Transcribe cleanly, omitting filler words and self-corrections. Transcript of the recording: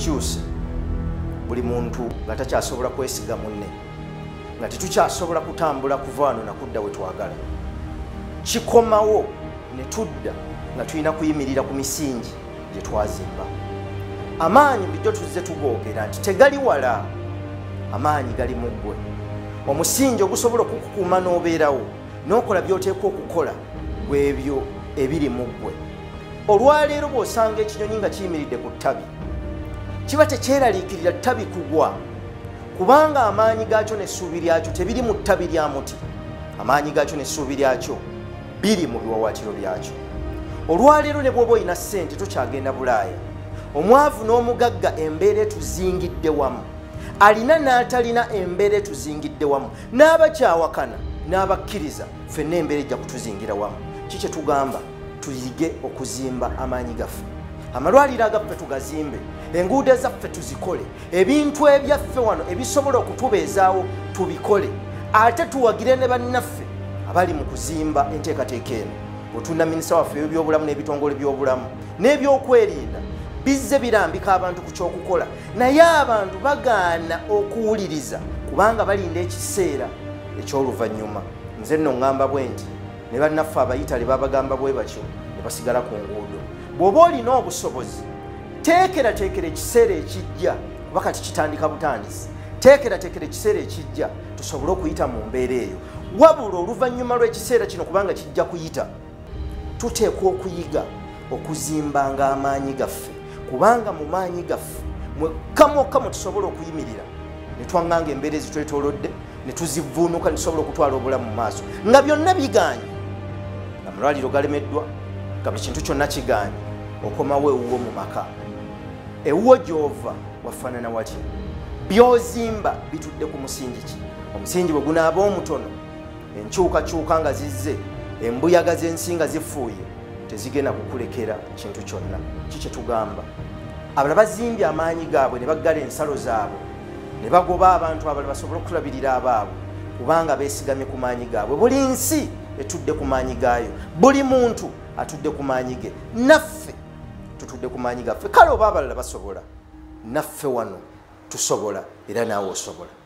Ekyuse, buli muntu nga takyasobola kwesiga munne, nga tetukyasobola kutambula kuva wano nakudda we twagala. Kikomawo ne tudda nga tulina kuyimirira ku misingi gye twazimba. Amaanyi bulijjo tuzze tugoogera nti tegali wala, amaanyi gali mu ggwe. Omusingi ogusobola okukukuuma n'obeerawo n'okola by'oteekwa okukola gw'ebyo ebiri mu ggwe. Olwaleero bw'osanga ekinyonyi nga kiyimiridde ku ttabi, kiba tekyeraliikirira ttabi kugwa, kubanga amaanyi gaakyo n'essuubi lyakyo tebiri mu ttabi lya muti. Amaanyi gaakyo n'essuubi lyakyo biri mu biwawaatiro byakyo. Olwaleero ne bw'oba olina ssente tokyagenda Bulaaya. Omwavu n'omugagga embeera etuzingidde wamu, alina n'atalina embeera etuzingidde wamu, n'abakyawakana n'abakkiriza ffenna embeera ejja kutuzingira wamu. Ki kye tugamba? Tuyige okuzimba amaanyi gaffe. Amalwaliro agaffe tugazimbe, enguudo ezaffe tuzikole, ebintu ebyaffe wano ebisobola okutubeezaawo tubikole, ate tuwagire ne bannaffe abali mu kuzimba enteekateeka eno. Otunda minisita waffe w'ebyobulamu n'ebitongole by'obulamu n'ebyokwerinda bizze birambika abantu ku ky'okukola, naye abantu bagaana okuwuliriza kubanga balinda ekiseera eky'oluvannyuma. Nze nno ŋŋamba bwe nti ne bannaffe abayitale babagamba bwe batyo ne basigala ku nguudo. Bw'oba olina obusobozi, teekerateekera ekiseera ekijja, kuba kati kitandika butandisi. Teekerateekera ekiseera ekijja tusobole okuyita mu mbeera eyo. Wabula oluvannyuma lw'ekiseera kino, kubanga kijja kuyita, tuteekwa okuyiga okuzimbanga amaanyi gaffe, kubanga mu maanyi gaffe mwekka mwokka mwe tusobola okuyimirira ne twaŋŋanga embeera ezitwetoolodde ne tuzivuunuka ne tusobola okutwala obulamu mu maaso. Nga byonna bigaanye, amalwaliro galemeddwa, nga buli kintu kyonna kigaanye, okomawo ewuwo mu maka. Ewuwo gy'ova wafaanana watya? By'ozimba bitudde ku musingi ki? Omusingi bwe gunaaba omutono, enkyukakyuka nga zizze, embuyaga z'ensi nga zifuuye, tezigenda kukulekera kintu kyonna. Ki kye tugamba? Abalala bazimbye amaanyi gaabwe ne baggala ensalo zaabwe ne bagoba abantu abalala basobole okulabirira abaabwe, kubanga beesigamye ku maanyi gaabwe. Buli nsi etudde ku maanyi gaayo, buli muntu atudde ku maanyi ge, naffe tutudde ku maanyi gaffe. Kale oba abalala basobola, naffe wano tusobola, era naawe osobola.